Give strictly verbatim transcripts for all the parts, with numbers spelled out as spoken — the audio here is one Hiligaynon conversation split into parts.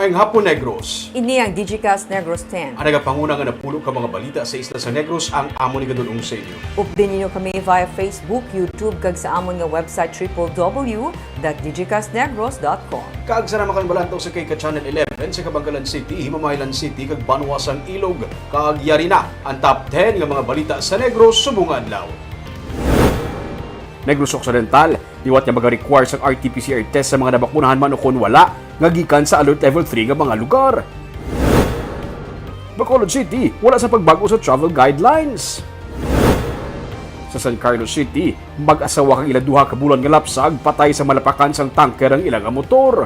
Maayong hapon, Negros. Ini ang Digicast Negros ten. Ang nagapanguna nga napulo ka mga balita sa isla sa Negros ang amon igadul-ong sa inyo. Updi ninyo kami via Facebook, YouTube, kag sa amon nga website triple W dot digicastnegros dot com. Kag sa naman kang balantaw sa kay ka Channel eleven sa Kabangalan City, Himamaylan City, kag Banwa sang Ilog. Kag yari na ang top ten nga mga balita sa Negros subong nga adlaw. Negros Occidental, liwat nga maga-require sang R T P C R test sa mga nabakunahan man ukon wala nga gikan sa Alert Level three nga mga lugar. Bacolod City, wala sa pagbag-o sa travel guidelines. Sa San Carlos City, mag-asawa kag ila duha ka bulan nga lapsag patay sa malapakan sang tanker ang ila nga motor.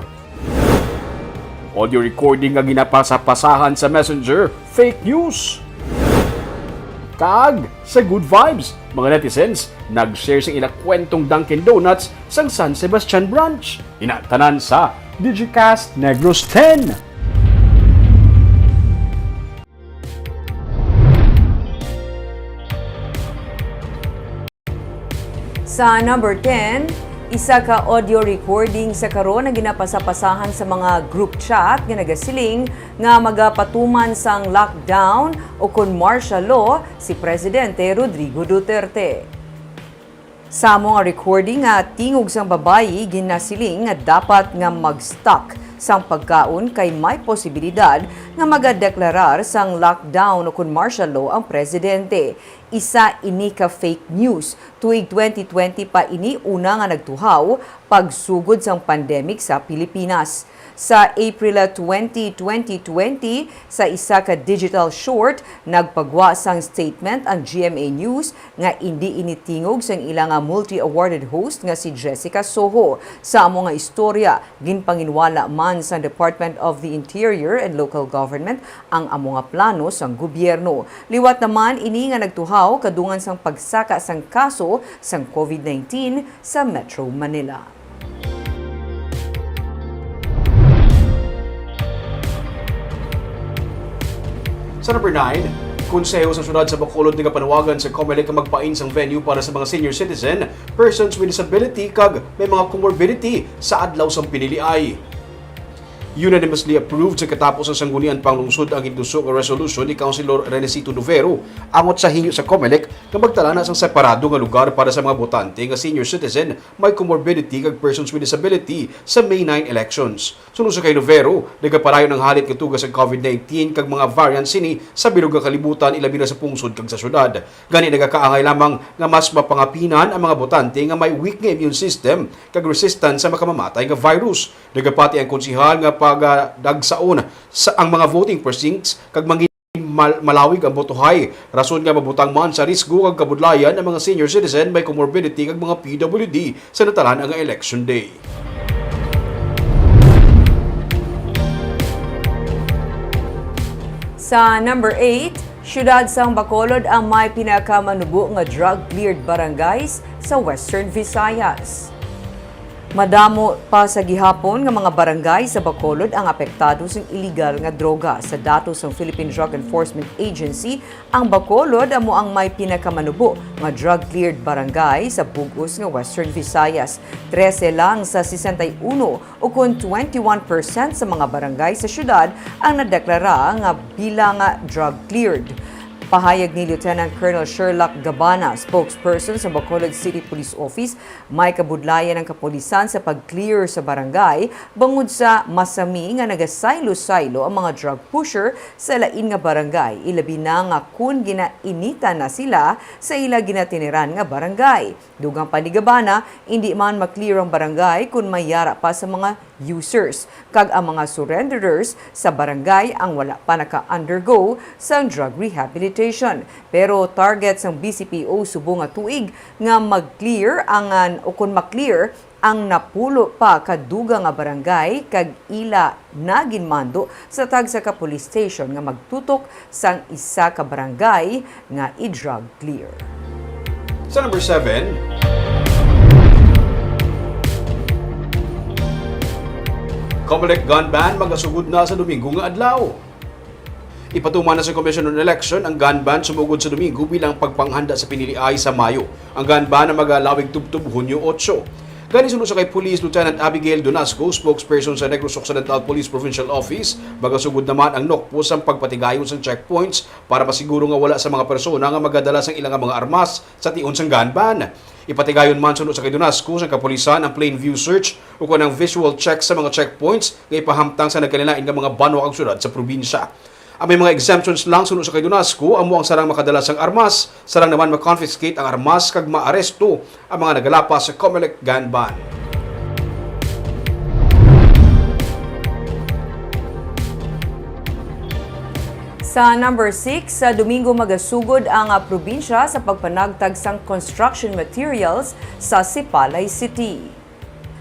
Audio recording nga ginapasapasahan sa Messenger, fake news. Kag sa Good Vibes, mga netizens nag-share sa ila kwentong Dunkin' Donuts sang San Sebastian branch. Ina tanan sa Digicast Negros ten. Sa number ten, isa ka audio recording sa karon ang ginapasapasahan sa mga group chat nga nagasiling nga magapatuman sang lockdown o kon martial law si Presidente Rodrigo Duterte. Sa amo nga recording nga tingog sang babayi ginasiling nga dapat nga mag-stock sang pagkaon kay may posibilidad nga magadeklarar sang lockdown o kon martial law ang presidente. Isa ini ka fake news. Tuig twenty twenty pa ini una nga nagtuhaw pagsugod sang pandemic sa Pilipinas. Sa April twenty, twenty twenty, sa isa ka digital short, nagpagwa sang statement ang G M A News nga indi ini tingog sang ila nga multi-awarded host nga si Jessica Soho. Sa amo nga istorya, ginpanginwala man sang Department of the Interior and Local Government ang amo nga plano sang gobyerno. Liwat naman ini nga nagtuhaw kadungan sang pagsaka sang kaso sang COVID nineteen sa Metro Manila. Sa number nine, Konseho sa Siyudad sa Bacolod nagapanawagan sa Comelec nga magpain sang venue para sa mga senior citizen, persons with disability, kag may mga comorbidity sa adlaw sang piniliay. Unanimously approved sa katapos sang Sangguniang Panglungsod ang gintuso nga resolution ni Councilor Renesito Novero angot sa hingyo sa Comelec nga magtala na sang separado nga lugar para sa mga botante nga senior citizen, may comorbidity, kag persons with disability sa May nine elections. Suno sa kay Novero, nagaparayon ang halit nga tuga sa COVID nineteen kag mga variants sini sa bilog nga kalibutan, ilabi na sa pungsod kag sa siyudad. Gani, nagakaangay lamang nga mas mapangapinan ang mga botante nga may weak nga immune system kag resistant sa makamamatay nga virus. Nagapati ang konsehal nga pagadagsaon sa ang mga voting precincts kag mangin mal-, malawig ang botohay, rason nga mabutang man sa risgo kag kabudlayan ang mga senior citizen, may comorbidity kag mga P W D sa natalan-a nga election day. Sa number eight, siyudad sang Bacolod ang may pinakamanubo nga drug-cleared barangays sa Western Visayas. Madamo pa sa gihapon nga mga barangay sa Bacolod ang apektado sang iligal nga droga. Sa datos sang Philippine Drug Enforcement Agency, ang Bacolod amo ang may pinakamanubo nga drug-cleared barangay sa bug-os nga Western Visayas. Trese lang sa sesenta y uno, ukon twenty-one percent sa mga barangay sa siyudad ang nadeklara nga bilang drug-cleared. Pahayag ni Lieutenant Colonel Sherlock Gabana, spokesperson sa Bacolod City Police Office, may kabudlayan ang kapulisan sa pag-clear sa barangay bangod sa masami nga nagasaylo-saylo ang mga drug pusher sa lain nga barangay, ilabi na nga kon ginainitan na sila sa ila ginatiniran nga barangay. Dugang pa ni Gabana, indi man ma-clear ang barangay kon may yara pa sa mga users, kag ang mga surrenderers sa barangay ang wala pa naka-undergo sang drug rehabilitation. Pero target sang B C P O subong nga tuig nga mag-clear ang, ukon ma-clear ang napulo pa ka dugang nga barangay kag ila na ginmando sa tagsa ka police station nga magtutok sang isa ka barangay nga i-drug clear. Sa number seven, Comelec gun ban magasugod na sa Domingo nga adlaw. Ipatuman na sa Commission on Election ang gun ban sumugod sa Domingo bilang pagpanghanda sa piniliay sa Mayo. Ang gun ban ang magalawig tubtob Hunyo otso. Gani, suno sa kay Police Lieutenant Abigail Donasco, spokesperson sa Negros Occidental Police Provincial Office, magasugod naman ang NOCPO sang pagpatigayon sang checkpoints para masiguro nga wala sa mga persona nga magadala sang ila nga mga armas sa tion sang gun ban. Ipatigayon man, suno sa kay Donasco, sang kapulisan ang plain view search o kon ang visual check sa mga checkpoints nga ipahamtang sa nagkalain-lain nga mga banwa kag syudad sa probinsya. Ang may mga exemptions lang, suno sa kay Donasco, amo ang sarang makadala sang armas, sarang naman ma-confiscate ang armas kag maaresto ang mga nagalapas sa COMELEC gun ban. Sa number six, sa Domingo magasugod ang, ah, probinsya sa pagpanagtag sang construction materials sa Sipalay City.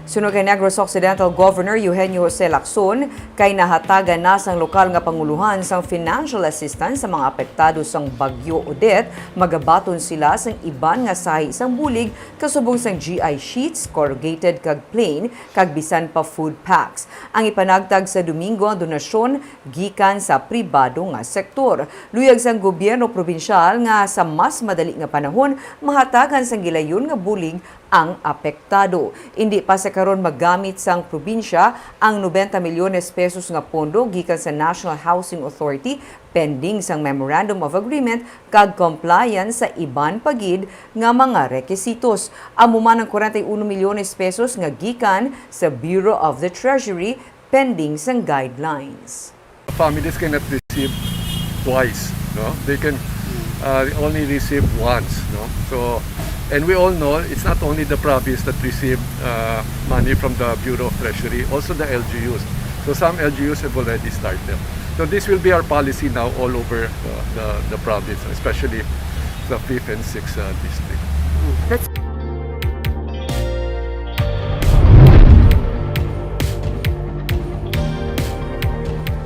Suno kay Negros Occidental Governor Eugenio Jose Lacson, kay nahatagan na sang lokal nga pangulohan sang financial assistance sa mga apektado sang Bagyo Odette, magabaton sila sang iban nga sahi sang bulig kasubong sang G I sheets, corrugated kag plain, kag bisan pa food packs. Ang ipanagtag sa Domingo ang donasyon gikan sa pribado nga sektor. Luyag sang gobyerno probinsyal nga sa mas madali nga panahon mahatagan sang gilayon nga bulig ang apektado. Indi pa sa karon magamit sang probinsya ang nobenta milyones pesos nga pondo gikan sa National Housing Authority pending sang Memorandum of Agreement kag compliance sa iban pa gid nga mga rekisitos. Amo man ang kwarenta y uno milyones pesos nga gikan sa Bureau of the Treasury pending sang guidelines. Families cannot receive twice, no? They can uh, only receive once, no? So, and we all know it's not only the province that receive uh, money from the Bureau of Treasury, also the L G Us. So some L G Us have already started. So this will be our policy now all over uh, the, the province, especially the fifth and sixth uh, district. That's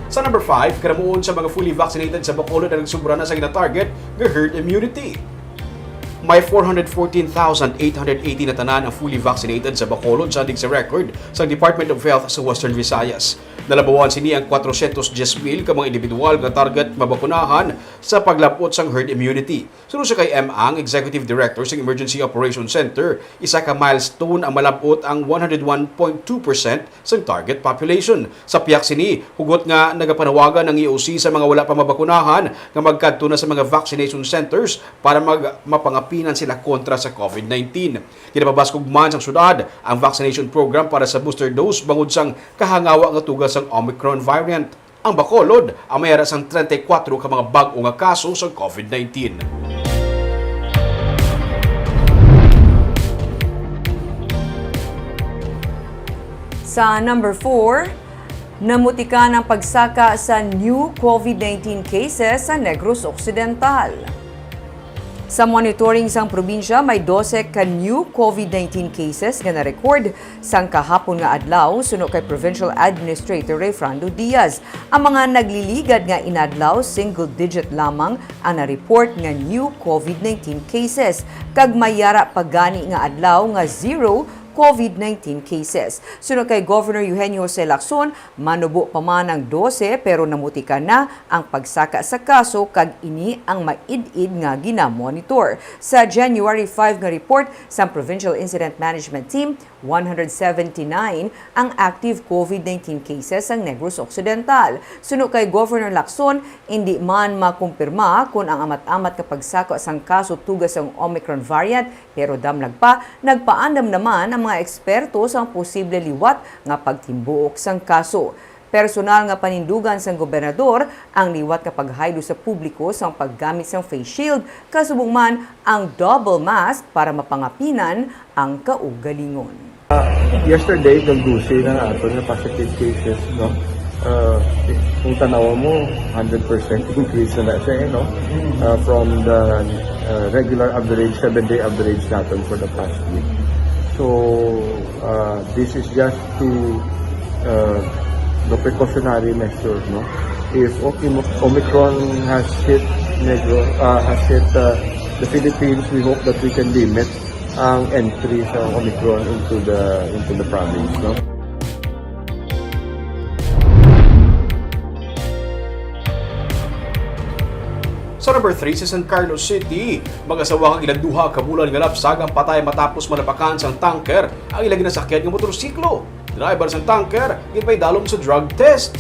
Sa number five, karamuon sa mga fully vaccinated sa Bacolod ang nagsubra na sa gina-target nga herd immunity. May four hundred fourteen thousand eight hundred eighty na tanan ang fully vaccinated sa Bacolod, sandig sa record sang Department of Health sa Western Visayas. Nalabawan sini ang kwatrosyentos diyes mil ka mga individual nga target mabakunahan sa paglab-ot sang herd immunity. Suno sa kay M. Ang, Executive Director sang Emergency Operations Center, isa ka milestone ang malab-ot ang one hundred one point two percent sang target population. Sa pihak sini, hugot nga nagapanawagan ang E O C sa mga wala pa mabakunahan nga magkadto na sa mga vaccination centers para mag mapangapinan sila kontra sa COVID nineteen. Ginapabaskog man sang syudad ang vaccination program para sa booster dose bangod sang kahangawa nga tuga sang Omicron variant. Ang Bacolod ang may ara sang treinta y cuatro ka mga bag-o nga kaso sang COVID nineteen. Sa number four, namutikan ang pagsaka sa new COVID nineteen cases sa Negros Occidental. Sa monitoring sang probinsya, may dose ka new COVID nineteen cases nga na-record sang kahapon nga adlaw, suno kay Provincial Administrator Rayfrando Diaz. Ang mga nagliligad nga inadlaw, single digit lamang ang na-report nga new COVID nineteen cases, kag may yara pa gani nga adlaw nga zero COVID nineteen cases. Suno kay Governor Eugenio Jose Lacson, manubo pa man ang dose, pero namutikan na ang pagsaka sa kaso, kag ini ang maid-id nga ginamonitor. Sa January five nga report sang Provincial Incident Management Team, one hundred seventy-nine ang active COVID nineteen cases sang Negros Occidental. Suno kay Governor Lacson, indi man makumpirma kon ang amat-amat nga pagsaka sang kaso tuga sang Omicron variant, pero damlag pa, nagpaandam naman ang mga eksperto sang posible liwat nga pagtimbuok sang kaso. Personal nga panindugan sang gobernador ang liwat nga paghaylo sa publiko sang paggamit sang face shield, kasubong man ang double mask para mapangapinan ang kaugalingon. Yesterday, nagdusi na nga aton nga positive cases, no? Uh, kung tanawa mo, hundred percent increase na na siya, eh, no? Uh, from the uh, regular average, seven-day average natin for the past week. So, uh, this is just to uh, the precautionary measure, no? If Omicron has hit Negros, uh, has hit uh, the Philippines, we hope that we can limit ang entry sa Omicron into the into the province, no? Sa Number three, sa San Carlos City, mag-asawa kag ila duha ka bulan nga lapsag ang patay matapos malapakan sang tanker ang ila ginasakyan nga motorsiklo. Driver sang tanker ginpaidalom sa drug test.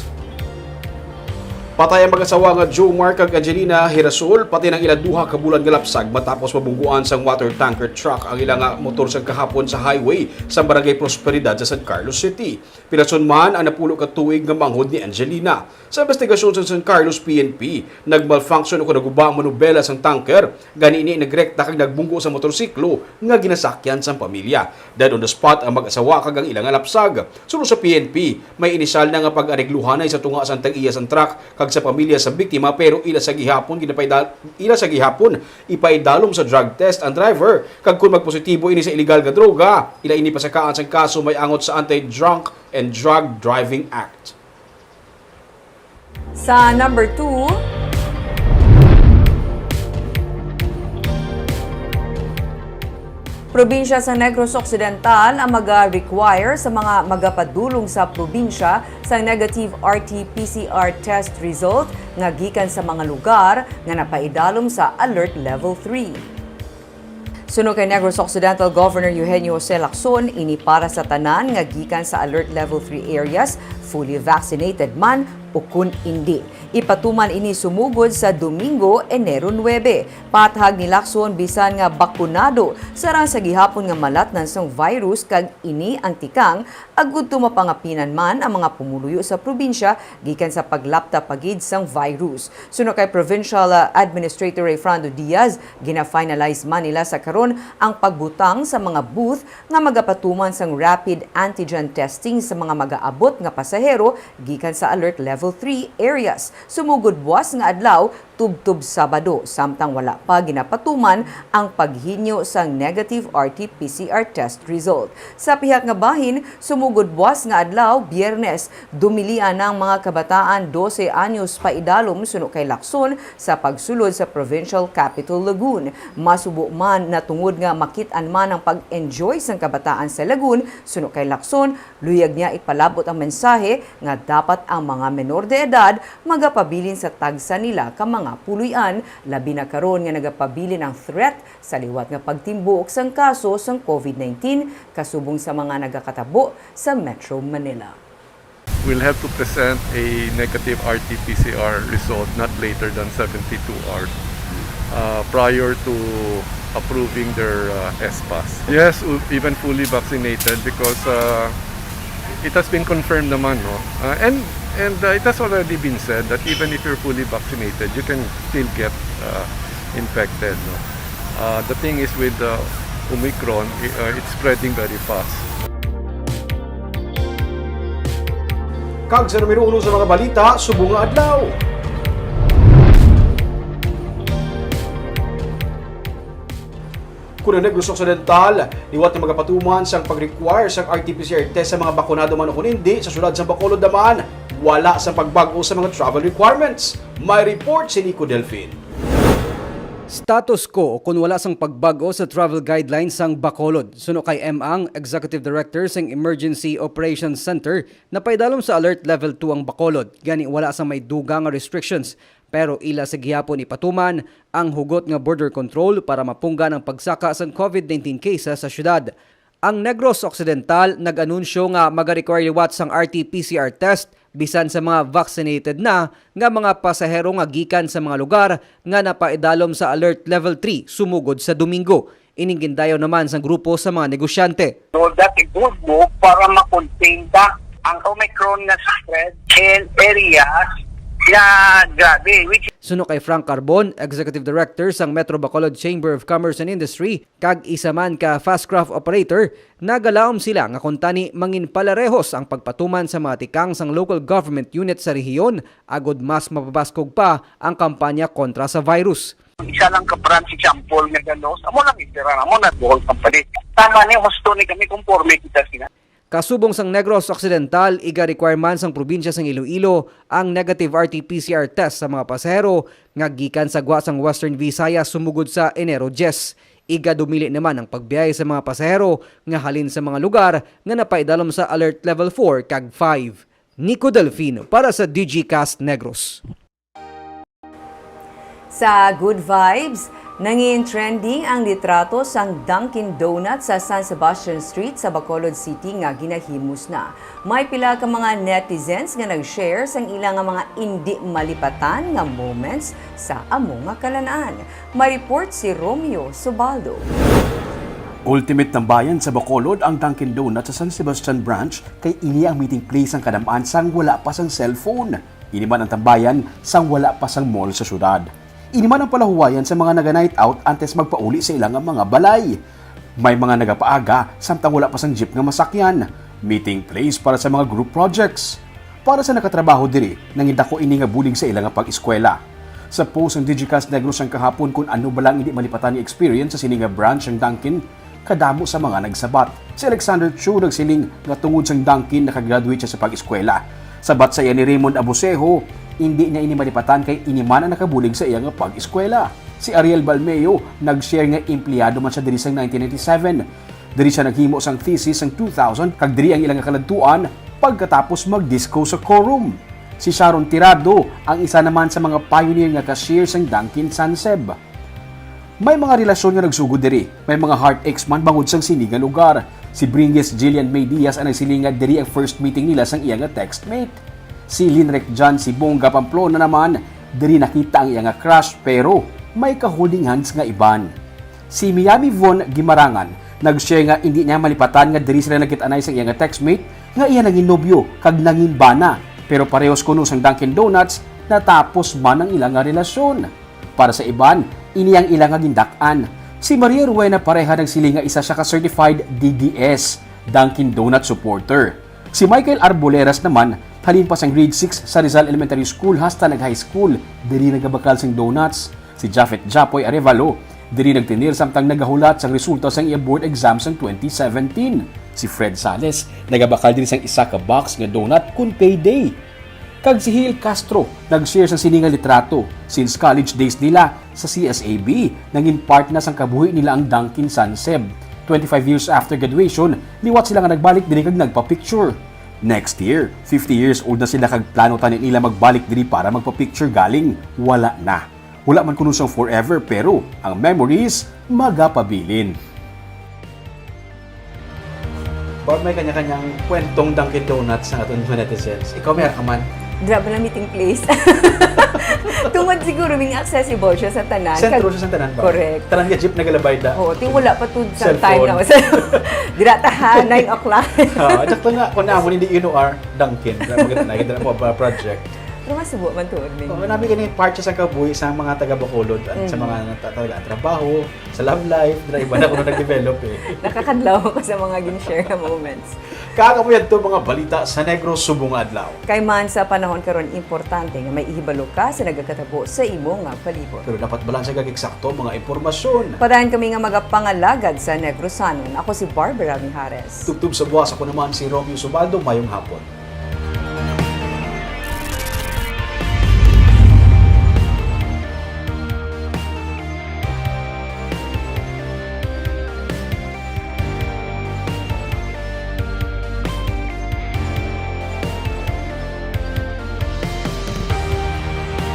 Patay ang mag-asawa nga Jomar kag Angelina Hirasol, pati nang ila duha ka bulan nga lapsag matapos mabungguan sang water tanker truck ang ila nga motor sa kahapon sa highway sa Barangay Prosperidad sa San Carlos City. Pirason man ang napulo ka tuig nga manghod ni Angelina. Sa investigasyon sa San Carlos P N P, nag-malfunction o naguba ang manubela sang tanker, gani ini nagrekta kag nagbunggo sa motorsiklo nga ginasakyan sang pamilya. Dead on the spot ang mag-asawa kag ang ila nga lapsag. Suno sa P N P, may inisyal na nga pag-aregluhanay sa tunga sang tag-iya sang truck kag sa pamilya sa biktima, pero ila sa gihapon ginapaidal-, ila sa gihapon ipaidalom sa drug test ang driver, kag kon magpositibo ini sa iligal nga droga, ila ini pasakaan sang kaso may angot sa Anti-Drunk and Drug Driving Act. Sa number two, probinsya sa Negros Occidental ang maga-require sa mga magapadulong sa probinsya sa negative R T P C R test result nga gikan sa mga lugar nga napaidalom sa Alert Level three. Suno kay Negros Occidental Governor Eugenio Jose Lacson, ini para sa tanan nga gikan sa Alert Level three areas, fully vaccinated man ukon indi. Ipatuman ini sumugod sa Domingo, Enero nuebe. Paathag ni Lacson, bisan nga bakunado, sarang sa gihapon nga malatnan sang virus kag ini ang tikang agud to mapangapinan man ang mga pumuluyo sa probinsya gikan sa paglapta pa gid sang virus. Suno kay Provincial, ah, Administrator Rayfrando Diaz, gina-finalize man nila sa karon ang pagbutang sa mga booth nga magapatuman sang rapid antigen testing sa mga magaabot nga pasahero gikan sa Alert Level three areas. Sumugod buwas nga adlaw, tubtob Sabado, samtang wala pa ginapatuman ang paghinyo sang negative R T P C R test result. Sa pihak nga bahin, sumugod buwas nga adlaw, Biyernes, dumilian ang mga kabataan dose anyos paidalom suno kay Lacson sa pagsulod sa Provincial Capital Lagoon. Masubo man na tungod nga makit-an man ang pag-enjoy sang kabataan sa Lagoon, suno kay Lacson, luyag niya ipalab-ot ang mensahe nga dapat ang mga menor de edad magapabilin sa tagsa nila ka mga puloy-an, labi na karon nga nagapabilin ang threat sa liwat nga pagtimbuok sang kaso sang COVID nineteen kasubong sa mga nagakatabo sa Metro Manila. Will have to present a negative R T P C R result not later than seventy-two hours, uh, prior to approving their, uh, S pass. Yes, u-, even fully vaccinated because, uh, it has been confirmed naman, no? Uh, and, and, uh, it has already been said that even if you're fully vaccinated, you can still get, uh, infected, no? Uh, the thing is with, uh, Omicron, i-, uh, it's spreading very fast. Kag sa numero uno sa mga balita subong nga adlaw. Kuno Negros Occidental, liwat nga magapatuman sang pag-require sang R T P C R test sa mga bakunado man o kon indi sa siyudad sa Bacolod naman, wala sang pagbag-o sa mga travel requirements. May report si Nico Delfin. Status quo kon wala sang pagbag-o sa travel guidelines sang Bacolod. Suno kay M Ang, Executive Director sang Emergency Operations Center, napaidalom sa Alert Level two ang Bacolod, gani wala sang may dugang nga restrictions. Pero ila sa gihapon ipatuman ang hugot nga border control para mapunggan ang pagsaka sang COVID nineteen cases sa syudad. Ang Negros Occidental nag-anunsyo nga magarequire liwat sang R T P C R test bisan sa mga vaccinated na nga mga pasahero nga gikan sa mga lugar nga napaidalom sa Alert Level three sumugod sa Domingo. Ining gindayaw naman sang grupo sa mga negosyante. So, that's a good move para ma-contain ta ang Omicron nga spread in areas na grabe, which Suno kay Frank Carbon, Executive Director sang Metro Bacolod Chamber of Commerce and Industry, kag isa man ka Fastcraft operator, nagalaom sila nga kuntani manginpalarehos ang pagpatuman sa mga tikang sang local government unit sa rehiyon agod mas mapabaskog pa ang kampanya kontra sa virus. Isa lang ka branch example nga galos, amo lang itira namo na Bohol Company. Tama ni, husto ni kami, konforme kita sila. Kasubong sang Negros Occidental, iga-require man sang probinsya sang Iloilo ang negative R T P C R test sa mga pasahero nga gikan sa gwa sang Western Visayas sumugod sa Enero diyes. Igadumili naman ang pagbiyahe sa mga pasahero nga halin sa mga lugar nga napaidalom sa Alert Level four kag five. Nico Delfino para sa Digicast Negros. Sa Good Vibes, nangin trending ang litrato sang Dunkin' Donuts sa San Sebastian Street sa Bacolod City nga ginahimos na. May pila ka mga netizens nga nag-share sang ila nga mga indi malipatan nga moments sa amo nga kalan-an. May report si Romeo Subaldo. Ultimate tambayan sa Bacolod ang Dunkin' Donuts sa San Sebastian Branch kay ini ang meeting place sang kadam-an sang wala pa sang cellphone. Ini man ang tambayan sang wala pa sang mall sa syudad. Ini man ang palahuwayan sa mga naga-night out antes magpauli sa ila nga mga balay. May mga nagapaaga samtang wala pa sang jeep nga masakyan. Meeting place para sa mga group projects. Para sa nakatrabaho diri, nangin dako ini nga bulig sa ila nga pag-eskwela. Sa post sang Digicast Negros sang kahapon kung ano bala ang hindi malipatan nga experience sa sini nga branch sang Dunkin', kadamo sa mga nagsabat. Si Alexander Chu nagsiling nga tungod sang Dunkin' nakagraduate siya sa pag-eskwela. Sabat sa iya ni Raymond Abusejo, indi niya ini malipatan kay ini man ang nakabulig sa iya nga pag-eskwela. Si Ariel Balmeo nag-share nga empleyado man siya diri sang nineteen ninety-seven. Diri siya naghimo sang thesis sang two thousand kag diri ang ila nga kaladtuan pagkatapos mag-disco sa Corum. Si Sharon Tirado ang isa naman sa mga pioneer nga cashier sang Dunkin' Sanseb. May mga relasyon nga nagsugod diri. May mga heartaches man bangod sang sini nga lugar. Si Bringues Jillian May Diaz ang nagsiling nga diri ang first meeting nila sang iya nga textmate. Si Linrec John Sibonga Pamplona naman, diri nakita ang iya nga crush pero may ka-holding hands nga iban. Si Miami Von Gimarangan nag-share nga indi niya malipatan nga diri sila nagkit-anay sang iya nga textmate nga iya nangin nobyo kag nangin bana, pero parehos kuno sang Dunkin' Donuts natapos man ang ila nga relasyon. Para sa iban, ini ang ila nga gindak-an. Si Maria Ruena Pareja nagsiling nga isa siya ka certified D D S, Dunkin' Donut supporter. Si Michael Arboleras naman, halin pa sang grade six sa Rizal Elementary School hasta nag-high school, diri nagabakal sing donuts. Si Japhet Japoy Arevalo, diri nagtinir samtang nagahulat sang resulta sang iya board exam sang twenty seventeen. Si Fred Sales, nagabakal diri sang isa ka box nga donut kun payday. Kag si Hiel Castro nag-share sang sini nga litrato. Since college days nila sa C S A B, nangin part na sang kabuhi nila ang Dunkin' Sanseb. Twenty-five years after graduation, liwat sila nga nagbalik diri kag nagpa-picture. Next year, fifty years old na sila kag plano tani nila magbalik diri para magpa-picture galing. Wala na. Wala man kuno sang forever, pero ang memories magapabilin. Bawat may kanya-kanyang kwentong Dunkin' Donuts ang aton mga netizens. Ikaw, may ka man? Dira ba na meeting place? Tungod siguro, ming accessible siya sa tanan. Sentro siya sa tanan ba? Correct. Tanan nga jeep nagalabay da. Oo, ti wala pa tud sa time na. Dira ta ha, nine o'clock. Ah, sakto na, kung naamo ni di you know are, Dunkin'. Dira, maganda na, dira po, project. Pero masubo man tuod ninyo. Oo, nami gani part siya sa kabuhi sa mga taga Bacolod, at sa mga nata- talaga ang trabaho, sa love life, na iba na kuno nag-develop eh. Nakakadlaw ko sa mga gin-share nga moments. Kakapoy adto mga balita sa Negros subong nga adlaw. Kay man sa panahon karon importante nga may ihibalo ka sa nagakatabo sa imo nga palibot. Pero dapat balanse kag eksakto ang mga impormasyon. Padayon kami nga magapangalagad sa Negrosanon. Ako si Barbara Mijares. Tubtob sa buwas, ako naman si Romeo Subaldo. Mayong hapon.